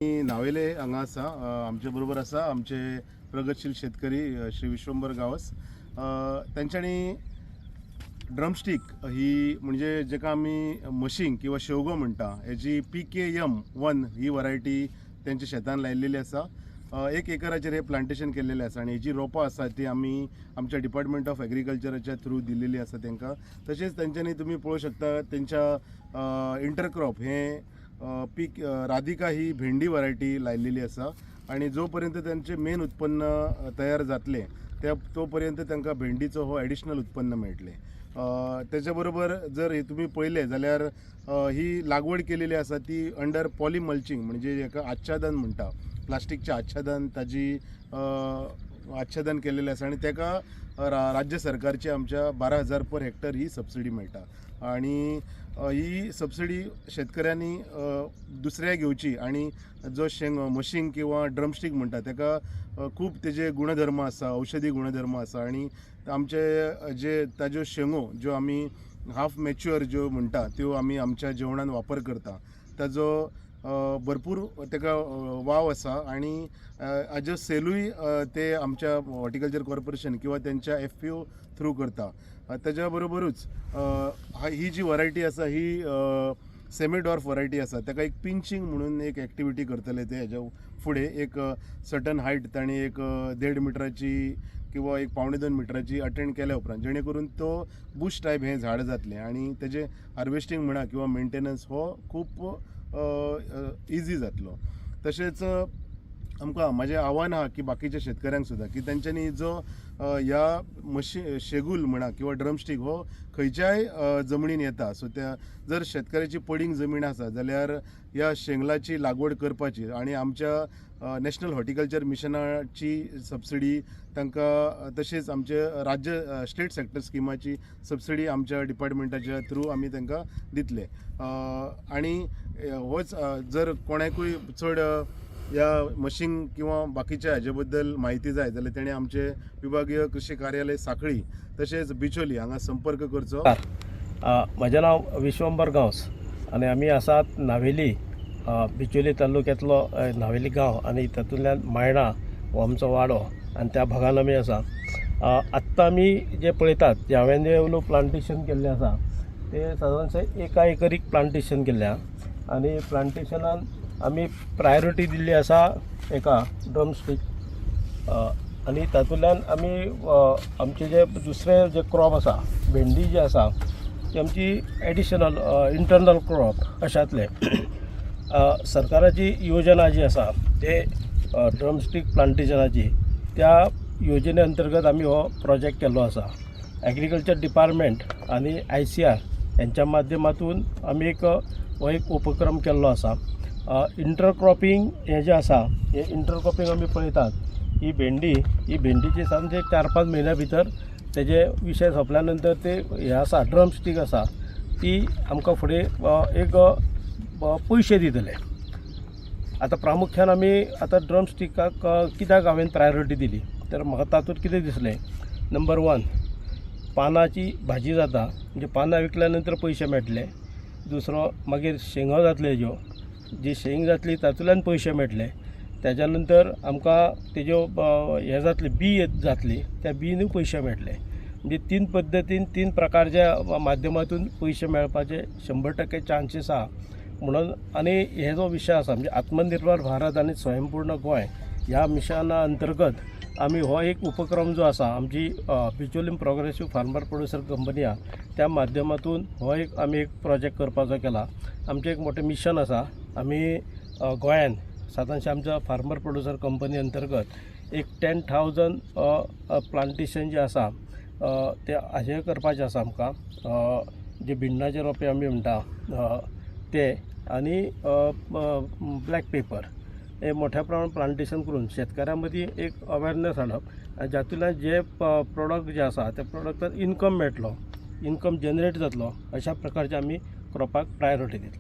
नावेले हांगा आसा. आमचे बरोबर आसा आमचे प्रगतशील शेतकरी श्री विश्वंबर गांवस. तेंच्यांनी ड्रमस्टीक ही म्हणजे जेका आमी मशींग किंवा शेवगो म्हणटा हेजी PKM 1 ही वरायटी तेंच्या शेतान लायिल्लेली आसा. 1 एकराचेर हे प्लांटेशन केल्लेलें आसा आनी हेजी रोपां आसा ती आमी आमच्या डिपार्टमेंट ऑफ एग्रीकल्चराच्या थ्रू दिल्लेली आसा तेंकां. तशेंच तेंच्यांनी तुमी पळोवंक शकता तेंच्या इंटरक्रॉप हें पीक राधिका ही भेंडी वरायटी लायिल्लेली आसा आनी जो पर्यंत तेंचें मेन उत्पन्न तयार जातलें त्या तो पर्यंत तांकां भेंडीचो हो एडिशनल उत्पन्न मेळटलें. तेच्या बरोबर जर हे तुमी पळयलें जाल्यार ही लागवड केलेली आसा ती अंडर पॉली मल्चिंग म्हणजे हेका आच्छादन म्हणटा, प्लास्टीकचें आच्छादन ताजी आच्छादन केलेलें आसा आनी तेका राज्य सरकारची आमच्या 12,000 पर हेक्टर ही सबसिडी मेळटा आनी ही सबसिडी शेतकऱ्यांनी दुसऱ्या घेवची आनी जो शेंग मशींग किंवा ड्रमस्टीक म्हणटा तेका खूब तेजे गुणधर्म आसा, औषधी गुणधर्म आसा आनी आमचे जे ताज्यो शेंगो ज्यो आमी हाफ मॅच्युअर ज्यो म्हणटा त्यो आमी आमच्या जेवणान वापर करता ताजो भरपूर तेका वाव आसा आनी हाजो सेलूय ते आमच्या हॉर्टिकल्चर कॉर्पोरेशन किंवा तेंच्या FPO through करता. तेज्या बरोबरूच ही जी वरायटी आसा ही सेमी डॉर्फ वरायटी आसा. तेका एक पिंचींग म्हणून एक एक्टिविटी करतले ते हेज्या फुडें एक सर्टन हायट तांणी एक 1.5 मिटराची किंवा एक 1.75 मिटराची अटेंड केल्या उपरांत जेणे करून तो बुश टायप हें झाड जातलें आनी तेजें हार्वेस्टींग म्हणा किंवा मेंटेनन्स हो खूब इजी जातलो. तशेंच आमकां म्हाजें आव्हान आहा की बाकीच्या शेतकऱ्यांक सुद्दां की तेंच्यांनी जो ह्या मशी शेगूल म्हणा किंवा ड्रमस्टीक हो खंयच्याय जमनीन येता. सो त्या जर शेतकऱ्याची पडींग जमीन आसा जाल्यार ह्या शेंगलाची लागवड करपाची आनी आमच्या नॅशनल हॉर्टिकल्चर मिशनाची सबसिडी तांकां तशेंच आमचे राज्य स्टेट सेक्टर स्किमाची सबसिडी आमच्या डिपार्टमेंटाच्या थ्रू आमी तांकां दितले. आनी होच जर कोणाकूय चड ह्या मशीन किंवा बाकीच्या हाजे बद्दल म्हायती जाय जाल्यार तेणें आमचे विभागीय कृषी कार्यालय सांखळी तशेंच बिचोली हांगा संपर्क करचो. म्हजें नांव विश्वंबर गांवस आनी आमी आसात नावेली, बिचोली तालुक्यांतलो नावेली गांव आनी तातूंतल्यान मायणा हो आमचो वाडो आनी त्या भागान आमी आसा. आत्तां आमी जे पळयतात जे हांवें जें प्लांटेशन केल्लें आसा तें सादारणशें एका एकरीक प्लांटेशन केल्लें आहा आनी प्लांटेशनान आमी प्रायोरिटी दिल्ली आसा एका ड्रमस्टीक आनी तातूंतल्यान आमी आमचे जे दुसरे जे क्रॉप आसा भेंडी जी आसा ती आमची एडिशनल इंटरनल क्रॉप अशांतलें. सरकाराची योजना जी आसा ते ड्रमस्टीक प्लांटेशनाची त्या योजने अंतर्गत आमी हो प्रोजेक्ट केल्लो आसा. एग्रीकल्चर डिपार्टमेंट आनी ICR हेंच्या माध्यमातून आमी एक हो एक उपक्रम केल्लो आसा. इंटरक्रॉपिंग हें जें आसा हें इंटरक्रॉपिंग आमी पळयतात ही भेंडी ही भेंडीची सामके 4-5 म्हयन्या भितर तेजे विशय सोंपल्या नंतर ते हें आसा ड्रमस्टीक आसा ती आमकां फुडें एक पयशे दितले. आतां प्रामुख्यान आमी आतां ड्रमस्टिकाक कित्याक हांवें प्रायोरिटी दिली तर म्हाका तातूंत कितें दिसलें, नंबर 1 पानाची भाजी जाता म्हणजे पानां विकल्या नंतर पयशे मेळटले, दुसरो मागीर शेंगो जातले ज्यो जी शेंग जातली तातूंतल्यान पयशे मेळटले, तेज्या नंतर आमकां तेज्यो हें जातली बी जातली त्या बीनूय पयशे मेळटले. म्हणजे 3 पद्दतीन 3 प्रकारच्या माध्यमातून पयशे मेळपाचे 100% चान्सीस आहा म्हणून. आनी हे जो विशय आसा म्हणजे आत्मनिर्भर भारत आनी स्वयंपूर्ण गोंय ह्या मिशना अंतर्गत आमी हो एक उपक्रम जो आसा आमची Bicholim progressive farmer producer company आहा त्या माध्यमातून हो एक आमी एक प्रोजेक्ट करपाचो केला. आमचें एक मोठें मिशन आसा आमी गोंयान सादारणशें आमच्या फार्मर प्रोड्युसर कंपनी अंतर्गत एक 10,000 प्लांटेशन जें आसा तें हाजें करपाचें आसा आमकां, जे भिंडाचे रोंपे आमी म्हणटा ते आनी ब्लॅक पेपर हे मोठ्या प्रमाणात प्लांटेशन करून शेतकाऱ्यां मदीं एक अवेरनेस हाडप आनी जातूंतल्यान जे प्रोडक्ट जे आसा त्या प्रोडक्टान इनकम मेळटलो, इनकम जनरेट जातलो अशा प्रकारचे आमी क्रॉपाक प्रायोरिटी दितले.